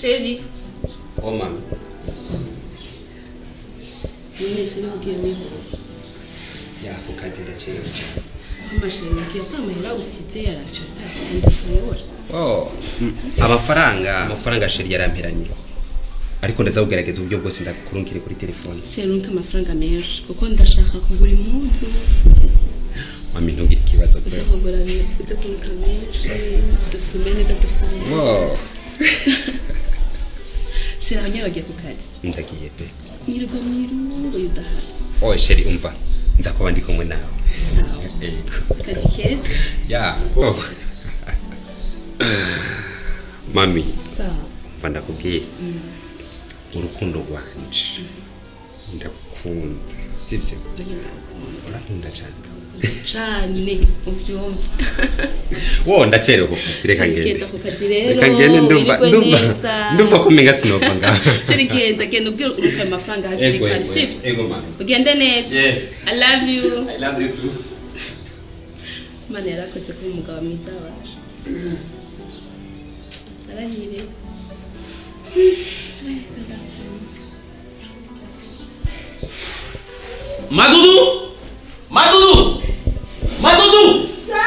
Chérie. Oh mami. None chérie ugiye wihuse. Ya ku kazi ndacerewe cyane. Mama chérie ugiye atamahera usize yarashyura saa sita ndafungura. Oh, amafaranga chérie yaramperanye. Ariko ndaza kugerageza uburyo bwose ndakurungire kuri telefone. Chérie nunka amafaranga menshi kuko ndashaka kugura impuzu. Mami ntugire ikibazo pe. Uzakugura udakunka menshi dusume neza dufungure. Oh. Chérie abanyabagiye ku kazi. Ndagiye pe. Nirwa mwirungu yudahari. Oh chérie umva nza kuba ndi kumwe nawe. Sawa. Yego. Kazi keza. Ya. Oh. Mami. Sawa. Umva ndakubwira. Urukundo rwanje. Ndakukunda. Sibyo? Urankunda cyane. Cyane ubyumva. Wo ndacerewe ku kazi reka ngende. Genda ku kazi rero. Reka ngende ndumva kumenga sinova ngaha. Chérie genda genda ubwire uruka amafaranga hakiri kare sibyo? Ego mami. Ugende neza. Yeah. I love you. I love you too. Imana yarakoze kuba umugabo mwiza wacu. Arahire. Madudu! Madudu! Madudu! Sa!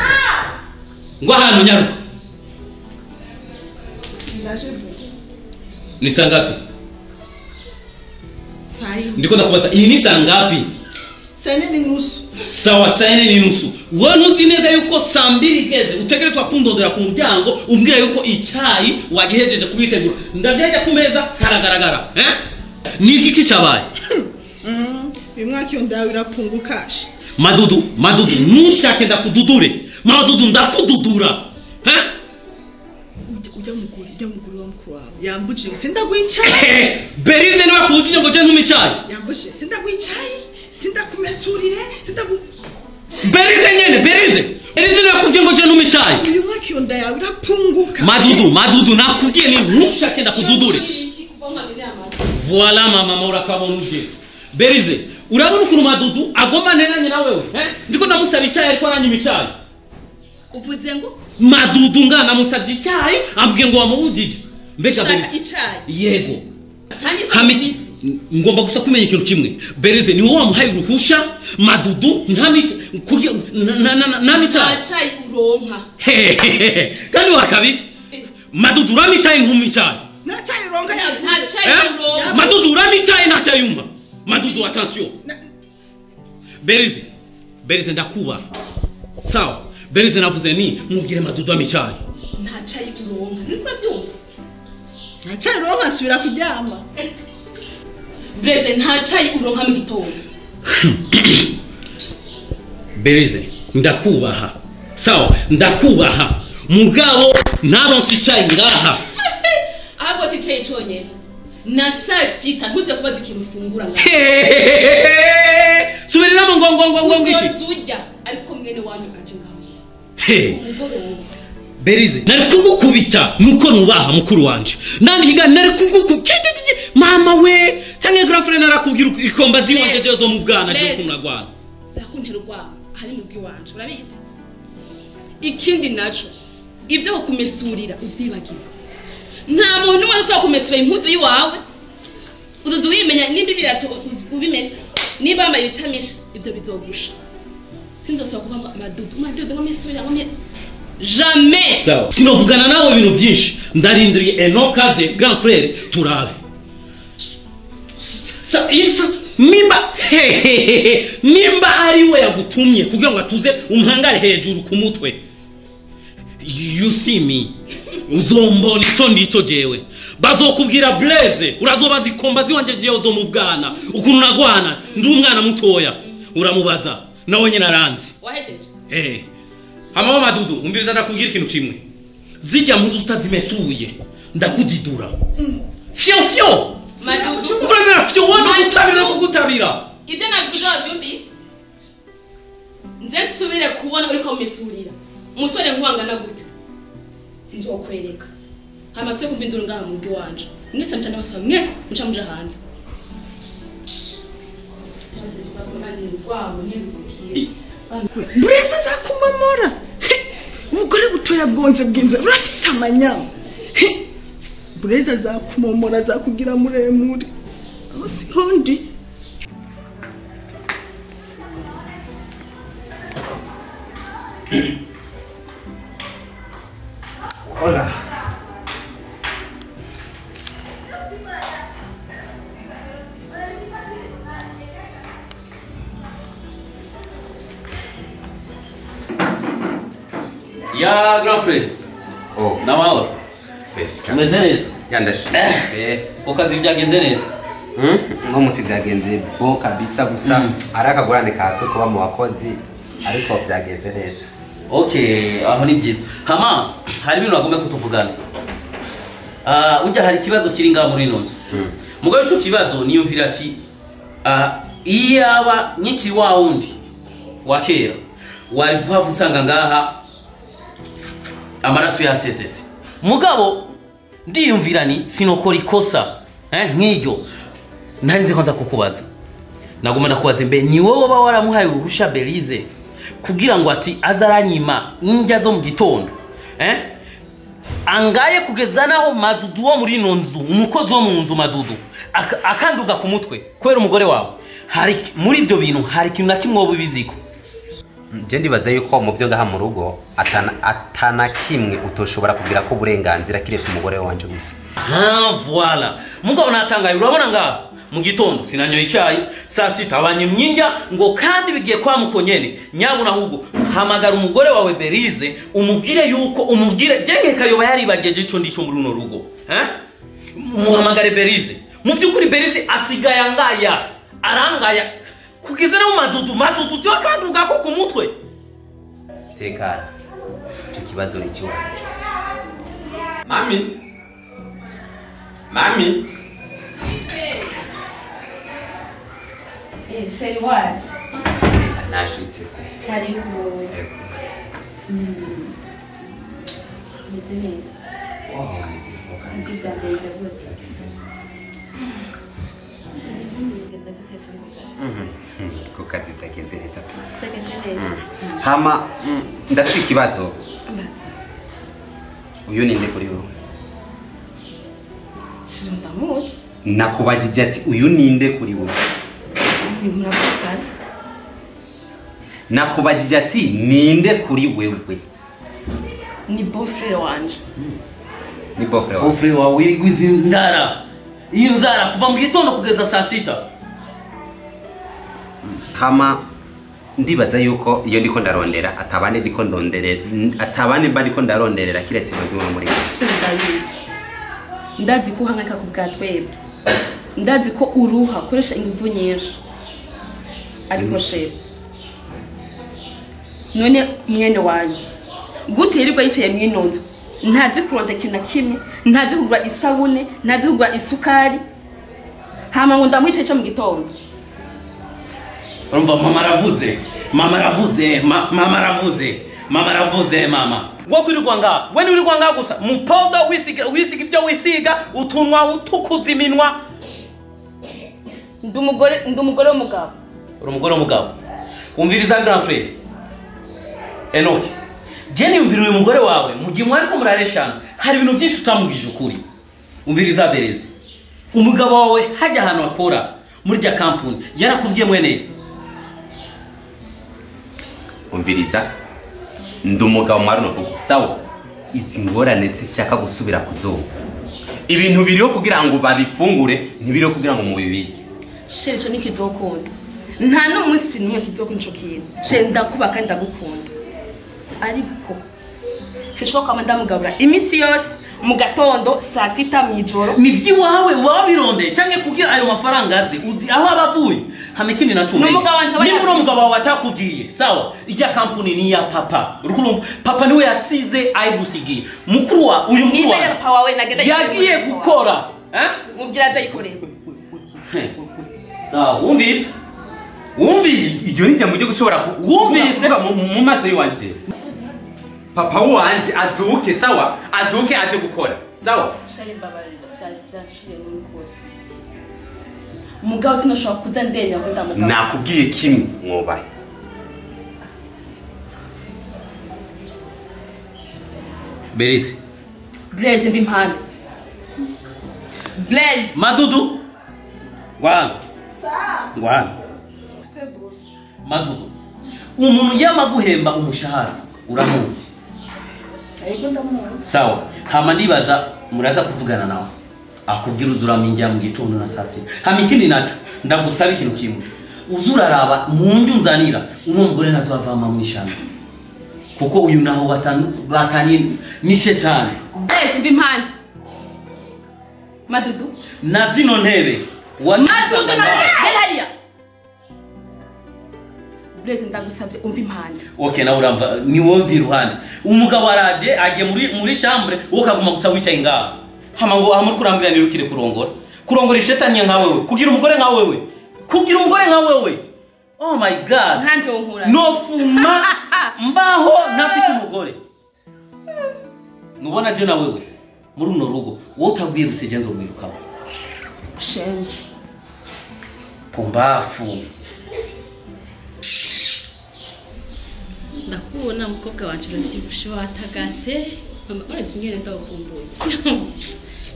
Ngwa hano nyaruka. Ndaje boss. Ni saa ngapi? Saa nne. Ndiko ndakubaza iyi ni saa ngapi? Saa nne n'inusu. Sawa saa nne n'inusu. Wewe ntuzi neza yuko saa mbiri igeze utegerezwa kundondera ku muryango umbwira yuko icyayi wagihejeje kubitegura. Ndabyajya ku meza haragaragara. Eh? Ni iki cyabaye? Uyu mwaka iyo ndawe irapunguka. Madudu, Madudu, ntushake ndakududure. Madudu ndakududura. Ha? Ujya muguru wa mukuru wawe. Yambujije sindaguha icyayi. Berize niwe akubujije ngo je ntume icyayi. Yambujije sindaguha icyayi, sindakumesurire, sindagu Berize nyene, Berize. Berize niwe akubwiye ngo je ntume icyayi. Uyu mwaka iyo nda yawe irapunguka. Madudu, Madudu nakubwiye ni ntushake ndakududure. Voilà mama urakabona uje. Berize, urabona ukuntu Madudu agomba nteranye na wewe, eh? Ndiko ndamusaba icyayi ariko aranyima icyayi. Uvuze ngo Madudu ngana musabye icyayi ambwiye ngo wamubujije. Mbega Berize. Icyayi. Yego. Ngomba gusa kumenya ikintu kimwe. Berize ni wowe wamuhaye uruhusha Madudu ntamice nta cyayi uronka. Kandi wakabije. Madudu uramicaye nkumicaye. Nta cyayi uronka. Nta cyayi uronka. Madudu uramicaye nta cyayi umpa. Madudu attention. Berize. Berize ndakuba. Sawa. Berize navuze ni mubwire Madudu amicaye. Nta cyayi uronka. Niko urabyumva? Nta cyayi uronka asubira kuryama. Berize nta cyayi uronka mu gitondo. Berize ndakubaha. Sawa, ndakubaha. Mugabo naronse icyayi ngaha. Ahubwo si icyayi cyonyine. Na saa sita ntuze kubaza ikintu ufungura ngaha. Subiriramo ngo iki. Uzurya ariko mwene wanyu aje ngaho. Umugoroba. Berize nari kugukubita nuko nubaha mukuru wanje. Nandiga nari kugukubita mama we cyangwa girlfriend narakubwira ikomba ziwanje je zo mu bwana je kumuragwana. Ndakuntera urwamo hari mu bwiwanje urabizi. Ikindi naco ibyo kumesurira uvyibagiwe. Nta muntu umwe ushobora kumesura impuzu yiwawe. Uzuzu wimenya nimba ibirato ubimesa niba wambaye ibitamisha ibyo bizogusha. Sinzosubira kuba Madudu Madudu ngo mesura jamais. Sawa. Sinovugana nawe ibintu byinshi. Ndarindiriye enokaze grand frère turabe. Sa isa nimba nimba ari we yagutumye kugira ngo atuze umuhangare hejuru ku mutwe. You see me. Uzombona ico ndico jewe. Bazokubwira Blaise urazobaza ikomba ziwanje jewe zo mu bwana. Ukuntu nagwana ndi umwana mutoya. Uramubaza nawe nyine aranzi. Wahejeje. Eh. Hama Madudu umviriza ndakubwira ikintu kimwe. Zijya muzu utazimesuye ndakudidura. Fyo fyo. Madudu ukuremera fyo wano gutabira no kugutabira. Ibyo navuze wabyumvise. Nze subire kubona uriko umesurira. Umusore nkuwangana gutyo. Nzokwereka. Hama se kumva induru ngaha mu bwi wanje. Mwese mca ndabasaba mwese mca muja hanze. Bureza zakumamora. butoya bwonze bw'inzu urafise amanyama. Bureza zakumomora zakugira muremure. Aho siho ndi. Hola. Ya grand frère. Oh. Namahoro. Best. Umeze neza? Ya ndashimye. Ku kazi byagenze neza? Nko musi byagenze bo kabisa gusa ari akagorane katswe kuba mu bakozi ariko byagenze neza. Okay, aho ni byiza. Hama hari ibintu bagomba kutuvugana. Ujya hari ikibazo kiri ngaha muri ino nzu. Mugabo ico kibazo niyumvira ati iyaba nyikiri wa wundi wa kera wari guhava usanga ngaha amaraso yasesese. Mugabo ndiyumvira ni sinokora ikosa nk'iryo nari nzi ko nza kukubaza. Naguma ndakubaza mbe ni wowe uba waramuhaye uruhusha Belize kugira ngo ati azaranyima indya zo mu gitondo angaye kugeza naho Madudu wo muri ino nzu umukozi wo mu nzu Madudu akanduga ku mutwe kubera umugore wawe. Hari muri ibyo bintu hari ikintu na kimwe wowe ubiziko? Je ndibaza yuko mu byo ngaha mu rugo atana kimwe utoshobora kugira ko uburenganzira kiretse umugore wanje gusa. Ah voilà. Mugabo natangaye urabona ngaha mu gitondo sinanyoye icyayi saa sita abanye myinja ngo kandi bigiye kwa mukonyene nyabuna ahubwo hamagara umugore wawe Berize umubwire yuko umubwire jenge kayoba yaribageje ico ndico muri runo rugo. Muhamagare Berize. Mu byukuri Berize asigaye angaya arangaya kugeza no Madudu Madudu cyo kanduga ko ku mutwe. Tekana. Ico kibazo ni kiwanje. Mami. Mami. Sheri waje. Nashitse. Karibu. Meze neza. Oh, meze neza. Ku kazi byagenze neza pe. Hama ndafite ikibazo. Uyu ninde kuri wowe? Sheri ndamuzi. Nakubajije ati uyu ninde kuri wowe? Muravugana. Nakubajije ati ninde kuri wewe? Ni beau-frère wanje. Ni beau-frère wawe. Beau-frère wawe wigwiza inzara. Iyi nzara kuva mu gitondo kugeza saa sita. Hama ndibaza yuko iyo ndiko ndarondera atabane ndiko ndonderera atabane mba ndiko ndaronderera kiretse baguma muri. Ndazi ko uhangayika ku bwa twebwe. Ndazi ko uruha koresha ingufu nyinshi. Ariko sheri none mwene wanyu gute yirirwa yicaye mw'ino nzu ntazi kuronda ikintu na kimwe ntazi kugura isabune ntazi kugura isukari hama ngo ndamwicaye ico mu gitondo. Urumva mama aravuze mama aravuze mama aravuze mama aravuze mama wo kwirirwa ngaha we niwirirwa ngaha gusa mupodo wisiga wisiga ibyo wisiga utunwa utukuza iminwa. Ndi umugore w'umugabo. Uri umugore w'umugabo. Umviriza grand frère Enoch. Je niyumvira uyu mugore wawe mu gihe mwariko murareshana hari ibintu byinshi utamubwije ukuri. Umviriza Bereze. Umugabo wawe hajya ahantu akora muri rya kampuni yarakubwiye mwene. Umviriza ndi umugabo mwari no kuko sawa izi ngorane zishaka gusubira kuzoba. Ibintu biriho kugira ngo babifungure ntibiriho kugira ngo mubibike. Sheri ico nikizokunda. Nta n'umunsi n'umwe kizokunda ico kintu. Sheri ndakuba kandi ndagukunda. Ariko sishoka ndamugabura imisi yose mu gatondo saa sita mw'ijoro. Ni by'iwawe wabirondeye canke kugira ayo mafaranga aze uzi aho abavuye. Hama ikindi naco umenye. Ni muri umugabo wawe atakubwiye sawa ijya kampuni ni ya papa. Urukumva papa niwe yasize ayidusigiye. Mukuru wa uyu mukuru wa papa wawe nagenda yagiye gukora mubwira azayikorera. Sawa wumvise wumvise iryo ni jambo ryo gushobora wumvise mu maso yiwanje. Papa wanje azuke sawa azuke aje gukora sawa. Shari mbabarira byaciye n'ukuri. Mugabo sinashobora kuza ndenya ko ndamugabo. Nakubwiye kimwe mwobaye. Berizi. Blaise mbi impande. Blaise. Madudu. Ngwana. Sawa. Ngwana. Madudu. Umuntu yamaguhemba umushahara uramuzi. Ego ndamuzi. Sawa. Hama ndibaza muraza kuvugana nawe. Akubwira uzuramingira mu gitondo na saa sita. Hama ikindi naco ndagusaba ikintu kimwe. Uzuraraba mu nzanira uno mugore nazo avama mu ishamba. Kuko uyu naho batani ni shetani. Blaise mbi impande. Madudu. Na zino ntebe. Madudu na hariya. Blaise ndagusabye umva impande. Okay na uramva ni wumva iruhande. Umugabo araje agiye muri chambre wowe kaguma gusa wicaye ngaho. Hama ngo amuri kurambira nirukire kurongora. Kurongora ishetani nka wewe. Kugira umugore nka wewe. Kugira umugore nka wewe. Oh my God. Ntanjo nkura. No fuma mbaho ntafite umugore. Nubona je na wewe muri uno rugo wowe utagwirutse je nzogwirukaho. Shenzi. Pumbafu. Ndakubona mukobwa wanje uravyibushe watagase. Mama urazi ngene ndagukumbuye.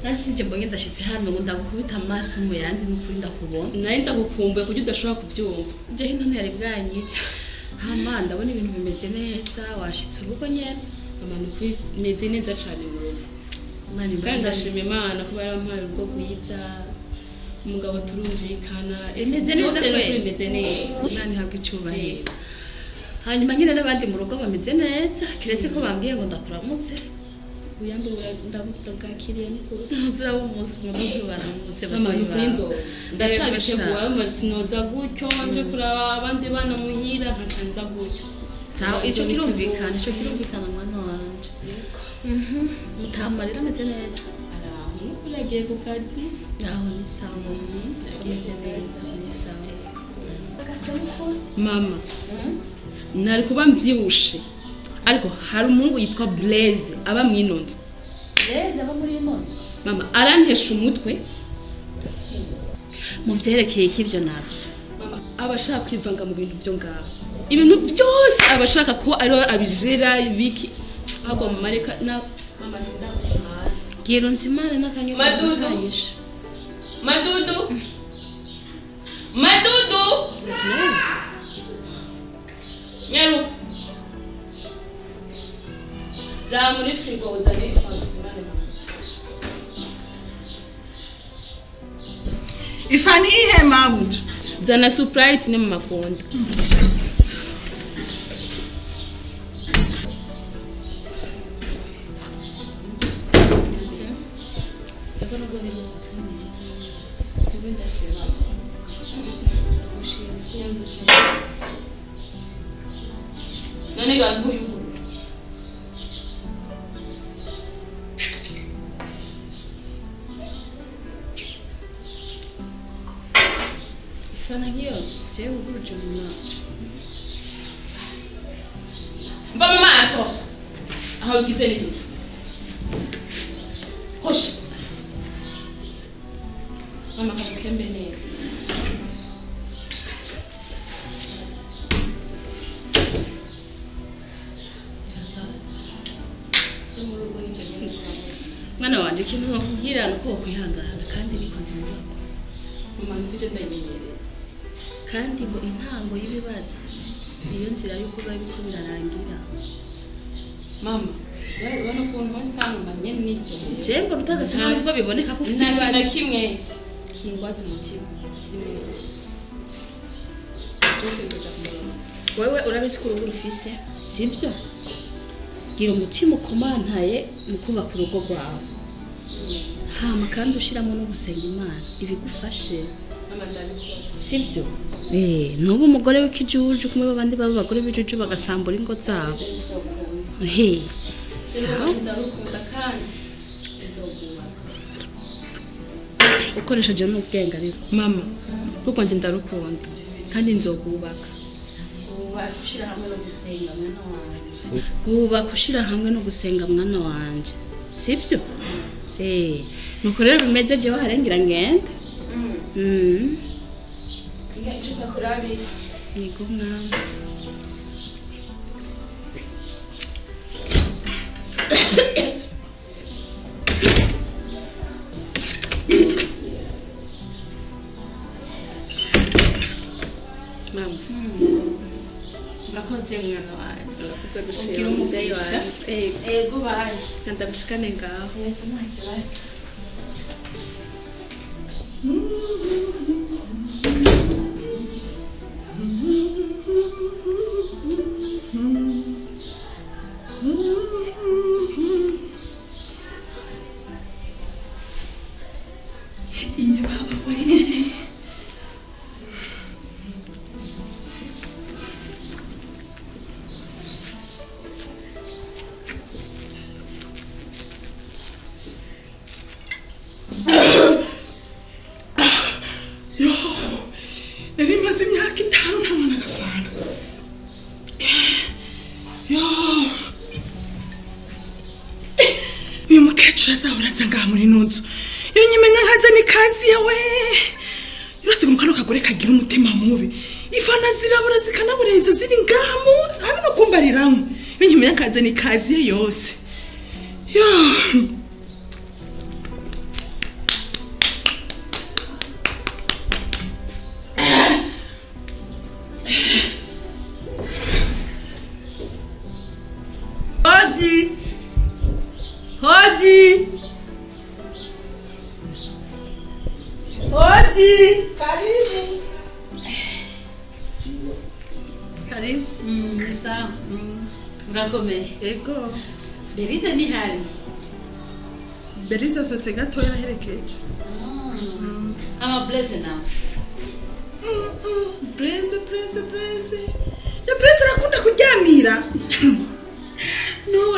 Nari mbonye ndashitse hano ngo ndagukubita amaso mu yandi n'ukuri ndakubona. Nari ndagukumbuye kuburyo udashobora kuvyumva. Je hino ntiyari bwanyica. Hama ndabona ibintu bimeze neza washitse urugo nyene. Mama n'ukuri meze neza cane mu rugo. Kandi ndashima Imana kuba yarampaye urugo rwiza. Umugabo turumvikana. Imeze neza kweli. Imeze neza. Imana ihabwe icubahiro. Hanyuma nyine n'abandi mu rugo bameze neza kiretse ko bambwiye ngo ndakuramutse. Uyambe ndabwakiriye n'ukuri. Uzira umunsi umuzi baramutse mama n'ukuri nzoza. Ndacabitegura sinoza gutyo nje kuraba abandi bana muhira nkaca nza gutyo. Sawa ico kirumvikana ico kirumvikana mwana wanje. Mutama rero ameze neza. Araho n'ukuri agiye ku kazi. Aho ni sawa. Ameze neza ni sawa. Mama nari kuba mbyibushe ariko hari umuhungu yitwa Blaise aba mwino nzu. Blaise aba muri ino nzu? Mama arantesha umutwe. Mu vyerekeye k'ivyo navyo. Mama aba ashaka kwivanga mu bintu byo ngaho. Ibintu byose aba ashaka ko ari abijera ibiki. Ahubwo mama reka na mama sindakuze mama. Gira unzimane n'akanyuka. Madudu. Madudu. Madudu. Blaise. Nyaru. Ra muri frigo uzane ifanta zimane mama. Ifani ihe mamudu. Zana Sprite ne mama konda. None ga ntuyuguru. Ifana ngiyo je uguruje umunwa. Mva mu maso. Aho ugize ni gute? Hoshi. Mama kagutembe neza. Mwana wanje ikintu nkubwira nuko wokwihangana kandi nikoze umubako. Mama nukuje ndayimenyereye. Kandi ngo intango y'ibibazo niyo nzira yuko biba biriko birarangira. Mama, jewe ubona ukuntu nsanga manye n'ibyo. Je mbona utagase nubwo biboneka ko ufite nta kintu na kimwe kingwaza umutima kiri muri nzu. Byose bizoja ku murongo. Wewe urabizi ko urugo rufise, sivyo? Gira umutima ukomantaye mu kubaka urugo rwawe. Hama kandi ushiramo no gusenga Imana ibigufashe. Mama ndabikora. Sivyo? Nubu umugore w'ikijuju kumwe babandi baba abagore b'ijuju bagasambura ingo zabo. Sawa. Ndarukunda kandi izogubaka. Ukoresheje n'ubwenge ariko. Mama, kuko nje ndarukunda kandi nzogubaka. Ushira hamwe no gusenga mwana wanje. Ubaka ushira hamwe no gusenga mwana wanje. Sivyo? Nuko rero bimeze jewe harengira ngende. Nge ico ndakurabira. Nigo mwana. Mama. Urakoze mwana wanjye. Urakoze gushima. Ugira umugisha. Ego bayi. Ndagushikane ngaho. Yego nta kibazo. Muri nunzu iyo nyimenya nkaza ni kazi yawe uretse kano kagore kagira umutima mubi ifana zirabura zikanabureza ziri ngaha mu nzu habe no kumbariramwe iyo nyimenya nkaza ni kazi yose yo. Hodi Hodi Hodi! Karibu! Karibu. Ni sawa. Urakomeye. Ego. Berize ni hari. Berize asohotse gatoya araherekeje. Ama Blaise nawe. Blaise, Blaise, Blaise. Ya Blaise arakunda kuryamira.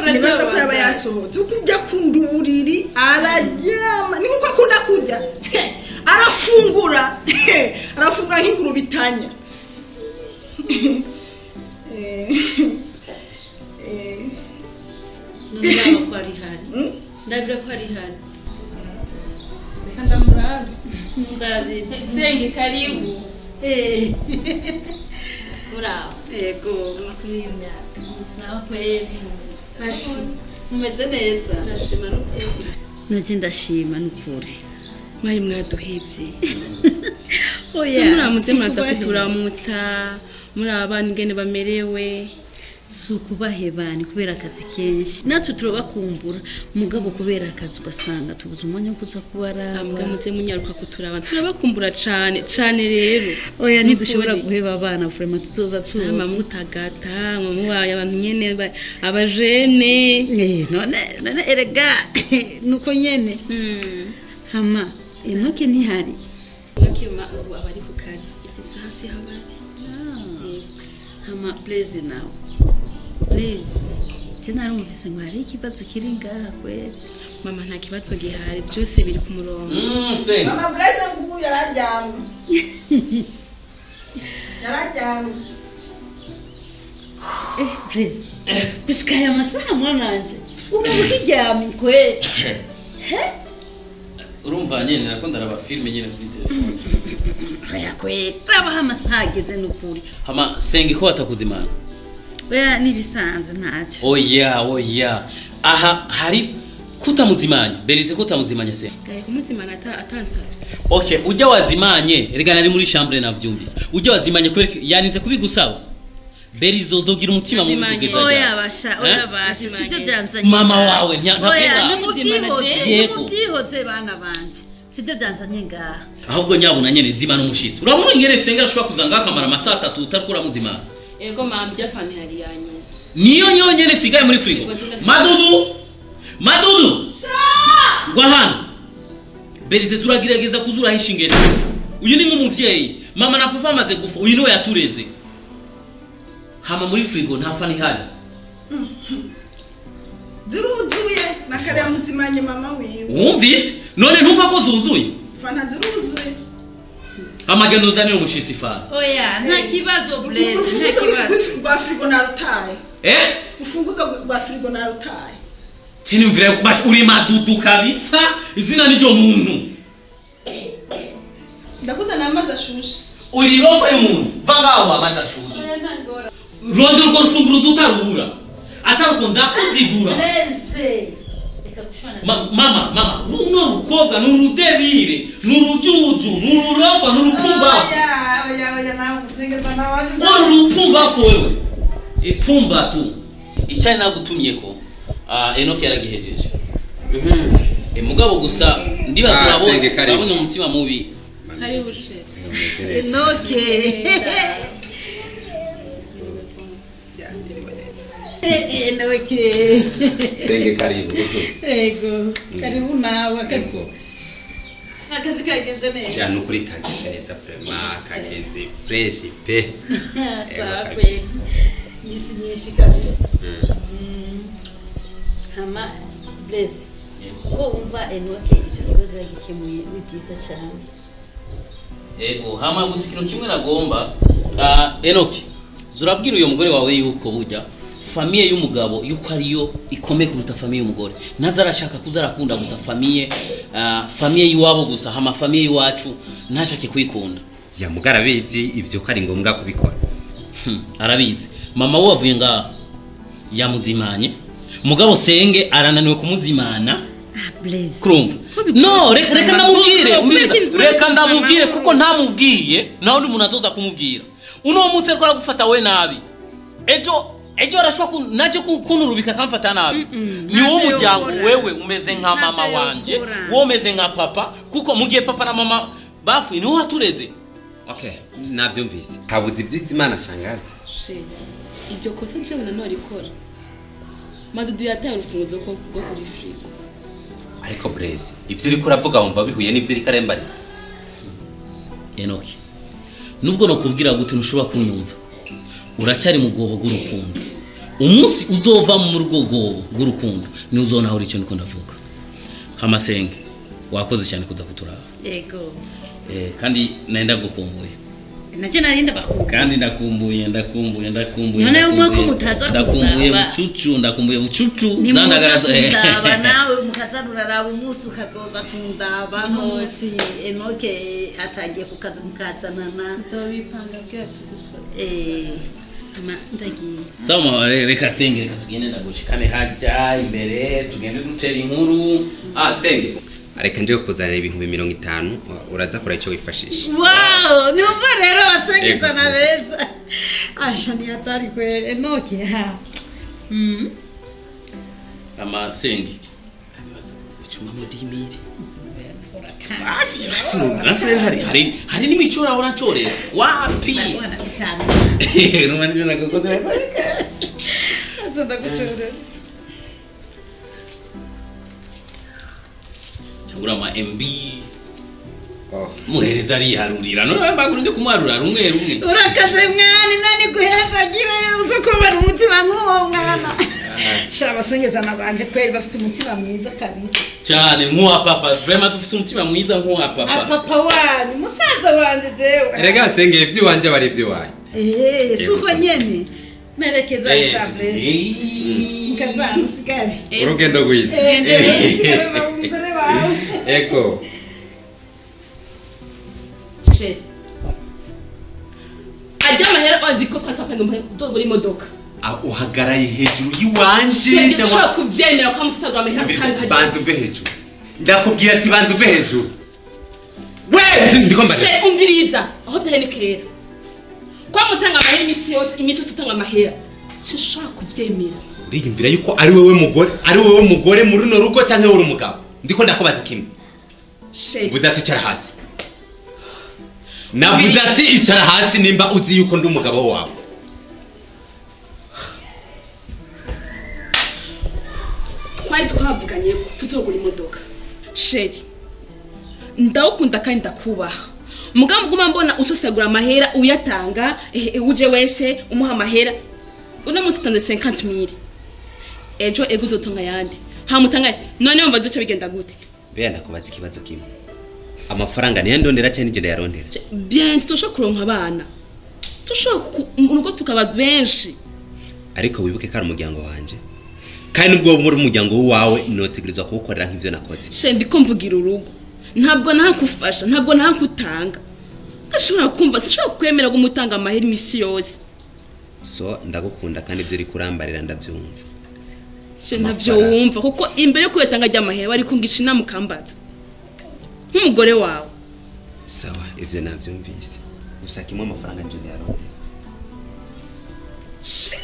Sinibaza ko yaba yasohotse. Uko ujya akunda uburiri araryama. Ni nkuko akunda kurya. Arafungura. Arafungura nk'ingurube itanya. Ndabira ko ari hari. Ndabira ko ari hari. Reka ndamurabe. Ndabira. Senge karibu. Uraho. Yego, makuru y'imyaka. Sawa kweli. Bashi. Mumeze neza. Turashima n'ukuri. Naje ndashima n'ukuri. Mwari mwaduhevye. Oya. Muramutse muraza kuturamutsa. Muri abana ingene bamerewe. Si ukubahebani kubera akazi kenshi. Natwe turabakumbura mugabo kubera akazi ugasanga tubuze umwanya wo kuza kubaraba. Mbwa muze munyaruka kuturaba. Turabakumbura cane cane rero. Oya ntidushobora guheba abana vraiment tuzoza tuza. Mama mutagata, mubaye abantu nyene abajene. None none erega nuko nyene. Hama intoke ntihari. Intoke ma ubu abari ku kazi. Iki saha si habari. Hama Blaise nawe. Blaise, narumvise ngo hari ikibazo kiri ngaha kweli. Mama nta kibazo gihari byose biri ku murongo. Mama Blaise nguyu yararyamye. Yararyamye. Blaise. Gushika aya masaha mwananje. Umuntu ukiryamye kweli. He? Urumva nyene nakunda raba filme nyene kuri telefone. Oya kweli. Raba amasaha ageze n'ukuri. Hama senga ko batakuzimana. Oya nibisanzwe ntacyo. Oya oya. Aha hari kutamuzimanya. Berize kutamuzimanya se. Gaye kumuzimana atansavye. Okay, ujya wazimanye, rega nari muri chambre navyumvise. Ujya wazimanye kubera yaninze kubigusaba. Berizo dogira umutima mubi kugeza. Oya basha, oya basha, sibyo byanzanye. Mama wawe ntafenda. Oya nimutihoze bana banje. Sibyo byanzanye ngaha. Ahubwo nyabuna nyene zimana umushitsi. Urabona ingere senga ashobora kuzanga akamara amasaha 3 utarikura muzimana. Ego mama byafani hari yanyu. Niyo nyonyene sigaye muri frigo. Madudu! Madudu! Sa! Gwa hano. Berize zuragerageza kuzurahisha ingeso. Uyu ni nk'umuvyeyi. Mama na papa amaze gufa, uyu niwe yatureze. Hama muri frigo nta fani ihari. Ziruzuye na kare yamuzimanye mama wiwe. Wumvise? None ntumva ko zuzuye? Fana ziruzuye. Amagendo uzanira umushitsi fana. Oya, nta kibazo Blaise, nta kibazo. Rwa frigo narutaye. Eh? Ufunguzo rwa frigo narutaye. Tini mvire bash uri madudu kabisa. Izina niryo muntu. Ndakuzana amazi ashushe. Uri rofa y'umuntu. Vanga aho amazi ashushe. Rondo urwo rufunguruzo utarubura. Ataruko ndakudigura. Blaise. Reka gushwana. Mama, mama, runo rukobwa n'urudebire, n'urujuju, n'ururofa, n'urukumbafu. Oya, oya, Oya nawe musengeza nawe. Wewe urupumbafu wewe. Ipumba tu. Icari nagutumye ko Enoki yaragihejeje. Mugabo gusa ndibaza urabona umutima mubi. Karibu she. Enoki. Enoki. Senge karibu. Ego, karibu nawe akako. Akazi kagenze neza. Ya nukuri kagenze neza vraiment kagenze fresh pe. Sawa kweli. Misi nyinshi kabisa. Hama Blaise. Ko umva Enoki icyo kibazo yagikemuye ni byiza cyane. Ego, hama gusa ikintu kimwe nagomba Enoki zurabwira uyo mugore wawe yuko burya famiye y'umugabo yuko ariyo ikomeye kuruta famiye y'umugore. Ntazarashaka kuzarakunda gusa famiye famiye yiwabo gusa hama famiye yiwacu ntashake kuyikunda. Ya mugara bizi ivyo ko ari ngombwa kubikora. Arabizi. Mama we avuye nga yamuzimanye. Mugabo Senge arananiwe kumuzimana. Blaise. Kurumva. No, reka ndamubwire, reka ndamubwire kuko ntamubwiye, naho ndi umuntu azoza kumubwira. Uno munsi ariko aragufata we nabi. Ejo arashobora naje kunurubika akamfata nabi. Ni wo muryango wewe umeze nka mama wanje, wowe umeze nka papa, kuko mugiye papa na mama bafuye niho watureze. Okay, navyumvise. Habuze ibyitsi Imana shangazi. Ibyo kosa nje bana norikora. Madudu yataye urufunguzo rwo kuri frigo. Ariko Blaise, ivyo uriko uravuga wumva bihuye n'ivyo uriko arembare. Enoki, nubwo nokubwira gute ntushobora kunyumva. Uracyari mu gobo bw'urukundo. Umunsi uzova mu rugo gobo bw'urukundo ni uzonahura icyo ndiko ndavuga. Hamasenge, wakoze cyane kuza kuturaba. Yego. Kandi nenda gukumbuye. Naje narinda bakumbuye. Kandi ndakumbuye. None umwe ko mutaza ndakumbuye bucucu, ndakumbuye bucucu. Zandagaraza ndaba nawe mukazaruraraba umunsi ukazoza kundaba nk'umunsi Enoke atagiye kukaza mukazanana. Tuzobipanga bwa tutuzwa. Ndagiye. Sawa reka Senge reka tugende ndagushikane hajya imbere tugende dutera inkuru. Senge. Areka nje kuzanira ibihumbi 50 uraza kora icyo wifashisha. Wow, numva rero basengeza na beza. Asha ni hatari kweli. Enoki ha. Ama Senge. Abaza icuma mu dimiri. Basi hari n'imico urahora ncorera. Wapi? Numa nje nakokodera. Asha ndagucorera. Changura ma MB. Muhereza ariharurira. None mbaguru ndi kumuharura rumwe rumwe. Urakaze mwana nani guheza gira uzo kubara umutima nk'uwo mwana. Sha basengeza nabanje kweli bafise umutima mwiza kabisa. Cyane nk'uwa papa, vraiment dufise umutima mwiza nk'uwa papa. Papa wanyu, musaza wanje jewe. Erega Senge ivyo wanje bari ivyo wanyu. Suko nyene. Merekeza sha Blaise. Mukazana usigare. Urugendo rwiza. Ego. Chef. Ajya amahera azi ko twatapanga umudogo imodoka. Uhagaraye hejuru yiwanje cyangwa kuvyemera ko amusagura amahera kandi banze uve hejuru. Ndakubwira ati banze uve hejuru. We ndiko mbare. Chef umviriza aho byahene kera. Kwa mutanga amahera imisi yose utanga amahera. Sinshobora kuvyemera. Uriyumvira yuko ari wewe mugore muri runo rugo canke uri umugabo. Ndiko ndakubaza kimwe. Chef. Vuza ati icara hasi. Navuze ati icara hasi nimba uzi yuko ndi umugabo wawe. Twari twavuganye ko tuzogura imodoka. Sheri, ndawukunda kandi ndakubaha. Mugabo guma mbona usosagura amahera uyatanga, uje wese umuha amahera. Uno munsi utanze 50000. Ejo ego uzotonga yandi. Hamutanga none wumva duce bigenda gute? Bea ndakubaza ikibazo kimwe. Amafaranga niyo ndondera cyane nje ndayarondera. Bien tutoshobora kuronka abana. Tushobora urugo tukaba benshi. Ariko wibuke ko ari umuryango wanje. Kandi nubwo muri umuryango wawe notegerezwa kuwukorera nk'ivyo nakoze. She ndiko mvugira urugo. Ntabwo ntakufasha, ntabwo ntakutanga. Ndashobora kumva sinshobora kwemera gumutanga amahera imisi yose. So ndagukunda kandi ibyo uri kurambarira ndabyumva. She ntavyo wumva kuko imbere yo kuyatanga rya mahera bari kungisha inama ukambaza. Nk'umugore wawe. Sawa ivyo navyumvise. Gusa kimwe amafaranga nje ndayarondera. Shit.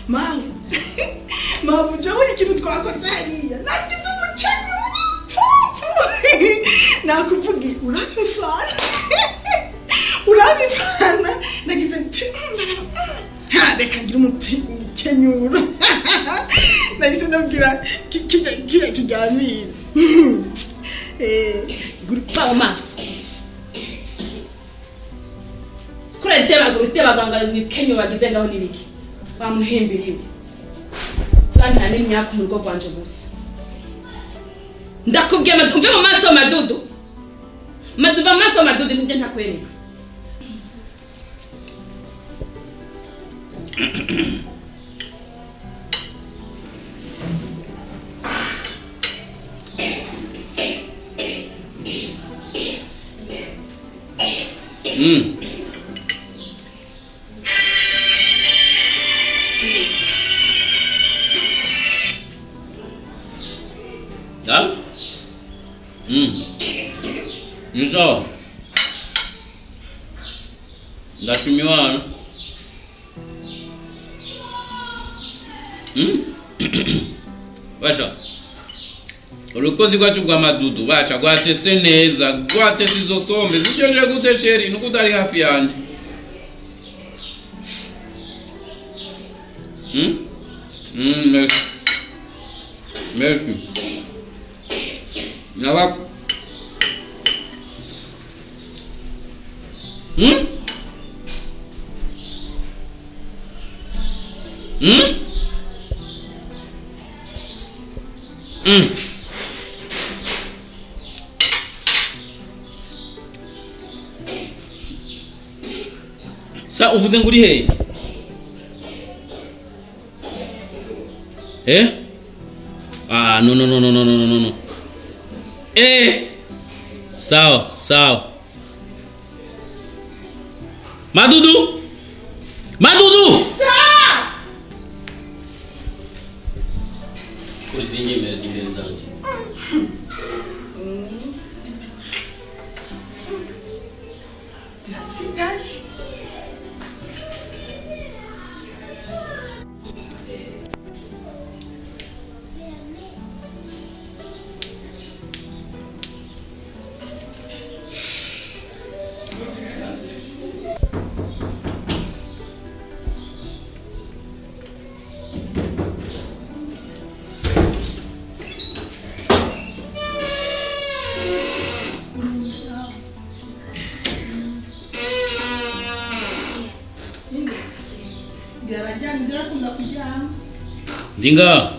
Mawe, mawe jewe ikintu twakoze hariya nagize umucanyi pumpu nakuvuga urabifana nagize ha reka ngira umukenyuro nagize ndabwira kijya kigamira ba maso kure tebagura ni kenyo bagize ngaho nibiki bamuhembiriwe turantana n'imyaka mu rugo rwanje gusa ndakubwiye umve mu maso madudu maduva mu maso madudu nibyo ntakwereka. Nzo. Ndashimiwa. Basha. Urukozi rwacu rwa madudu basha rwatese neza, rwatese izo sombe ziryoshe gute sheri nuko utari hafi yanjye. Merci. Merci. Nawa. Sa uvuze ngo uri he? Eh? Ah, no no no no no no no no. Eh! Sawa, sawa. Madudu! Madudu! Sa! Kuzinye imbere zanje. Zirasigaye. Ndinga.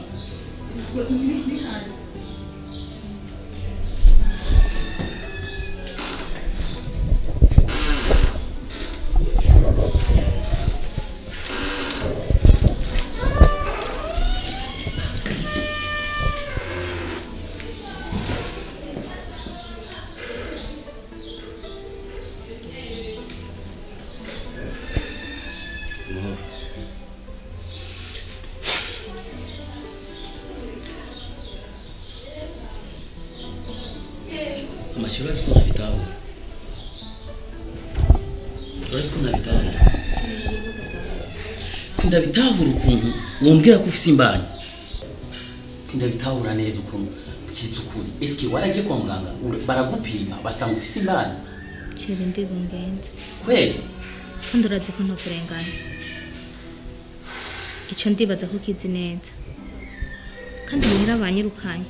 Amashuri ko nabitahura. Urazi ko nabitahura. Sindabitahura ukuntu wombwira ko ufise imbanyi. Sindabitahura neza ukuntu byizukuri. Eske waraje kwa muganga baragupima basanga ufise imbanyi? Chere ndibungenze. Kweli? Kandi urazi ko ntakurengana. Icyo ndibaza ko kizi neza. Kandi muhira banyirukanye.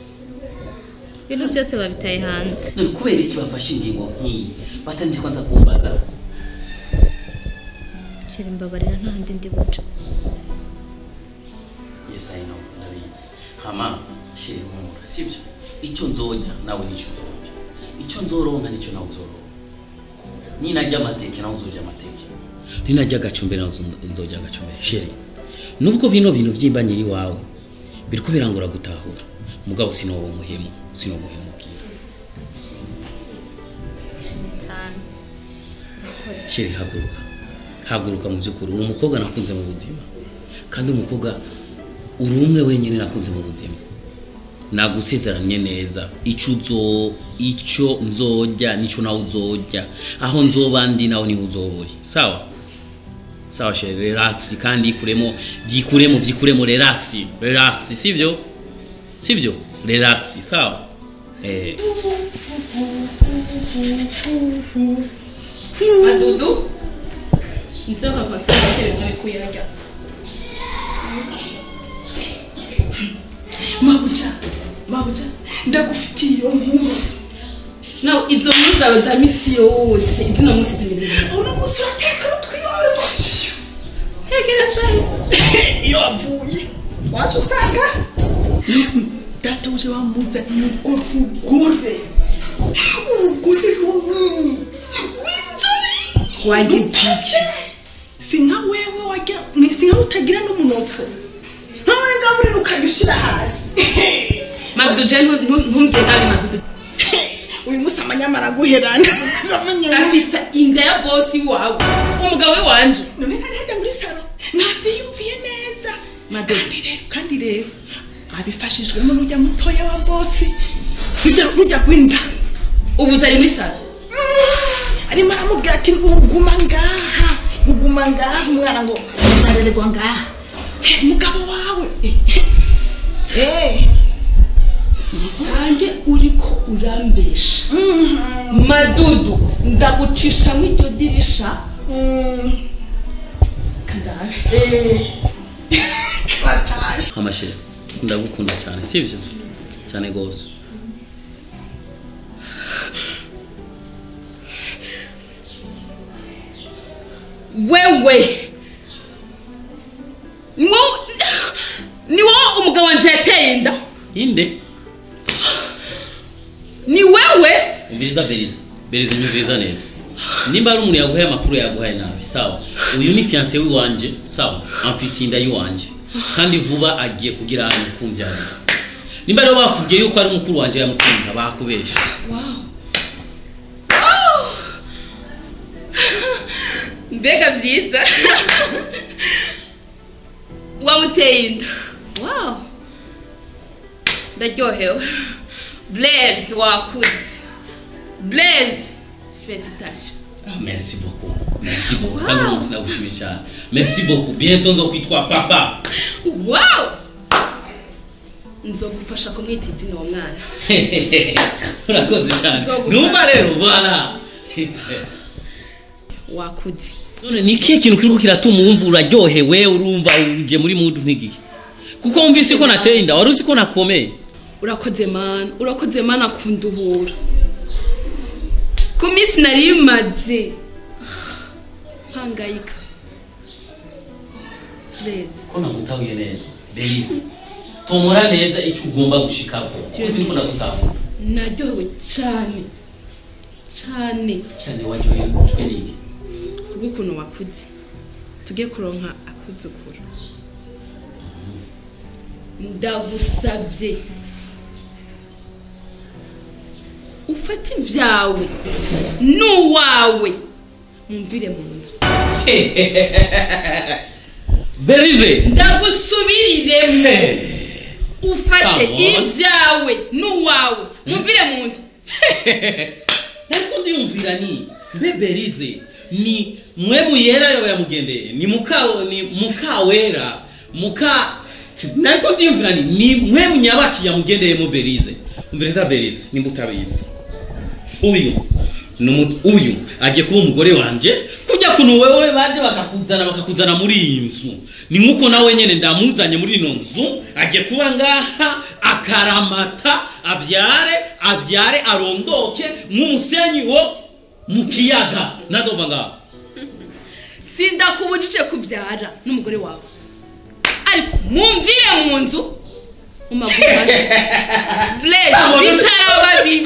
Ibintu byose babitaye hanze. None kubera iki bafashe ingingo nkiyi batanje kwanza kumbaza? Chere mbabarira nta handi ndi buca. Yes I know, ndabizi. Hama chere humura, sivyo? Icyo nzojya nawe nicyo uzojya. Icyo nzoronka nicyo nawe uzoronka. Ninajya amateke nawe uzojya amateke. Ninajya agacumbe nawe nzojya agacumbe. Chere, nubwo bino bintu by'imbanye iwawe biriko birangora gutahura. Mugabo sinowo muhemu, sinomuhemukira. Chere haguruka. Haguruka mu byukuri, uri umukobwa nakunze mu buzima. Kandi umukobwa Uri umwe wenyine nakunze mu buzima. Nagusezeranye neza icyo nzojya nico nawe uzojya, aho nzoba ndi nawe niho uzoburi. Sawa sawa chérie, relax kandi ikuremo byikuremo byikuremo, relax relax, sivyo sivyo, relax sawa. Madudu inzoka kwasanga kare kuyarya. Mabuja ndagufitiye iyo nkuru. Nawe izo nkuru zawe za misi yose izino munsi zimeze. Uno munsi urateka utwiwawe gutyo. Tekera cyane. Iyo avuye waje usanga data uje wamuzaniye urwo rugore. Urugore runini. W'inzobe. Wagize. Si nka wewe wajya, ni si nka utagira n'umunopfo. Nkawe ngaburira ukagishira hasi. Madudu je ntumbye nabi Madudu. Uyu musi amanyama araguherana. Afisa inda ya bosi wawe. Umugabo we wanje. None ntari hajya muri salo. Ntabyiyumviye neza. Kandi rero abifashijwemo n'ujya mutoya wa bosi. Rujya gwinda. Ubu zari muri salo. Arimo aramubwira ati uguma ngaha. Uguma ngaha umwana ngo azarererwa ngaha. Mugabo wawe. Sange uriko urambesha. Madudu ndagucisha mw'iryo dirisha. Kandabe. Amashe ndagukunda cyane sivyo? Cyane gose. Wewe ni wowe umugabo wanje yateye inda. Inde? Ni wewe? Umviriza Beriza. Beriza nyumviriza neza. Nimba ari umuntu yaguhaye amakuru yaguhaye nabi, sawa. Uyu ni fiancé wanje, sawa. Amfite inda yiwanje. Kandi vuba agiye kugira ahantu kumbyarira. Nimba rero bakubwiye yuko ari mukuru wanje yamukunda bakubesha. Wow. Mbega byiza. Wamuteye inda. Wow. Ndaryohewe. Blaise wakuze. Blaise, félicitations. Ah, merci beaucoup. Merci beaucoup. Wow. Merci beaucoup. Bientôt nzokwitwa papa. Wow. Nzogufasha kumwita izina uwo mwana. Urakoze cyane. Numva rero voilà. Wakuze. None ni ikihe kintu kiriko kiratuma wumva uraryohewe urumva uje muri mudu ntigihe? Kuko wumvise ko nateye inda, wari uzi ko nakomeye. Urakoze mana, urakoze mana kunduhura. Ku minsi nari maze mpangayika. Blaise. Ko nagutahuye neza. Belize. Tomora neza ico ugomba gushikako. Uzi niko ndagutahura. Naryohewe cyane. Cyane. Cyane waryohewe cwe niki? Kubukuntu wakuze. Tugiye kuronka akuzukuru. Ndagusavye. Ufate ivyawe n'uwawe mumvire mu nzu. Berize ndagusubiriremo. Ufate ivyawe n'uwawe mumvire mu nzu. Ariko ndiyumvira ni mbe Berize ni mwebu yera yo yamugendeye ni mukawo ni mukawera muka nariko ndiyumvira ni mwebu nyabaki yamugendeye mu Berize. Umviriza Berize nimba utabizi. Uyu uyu agiye kuba umugore wanje kujya kuno wewe baje bakakuzana muri iyi nzu. Ni nkuko nawe nyene ndamuzanye muri ino nzu agiye kuba ngaha akaramata avyare arondoke nk'umusenyi wo mu kiyaga nadova ngaha. Sindakubujije kuvyara n'umugore wawe. Ariko mumvire mu nzu. Blaise, bitaraba bibi.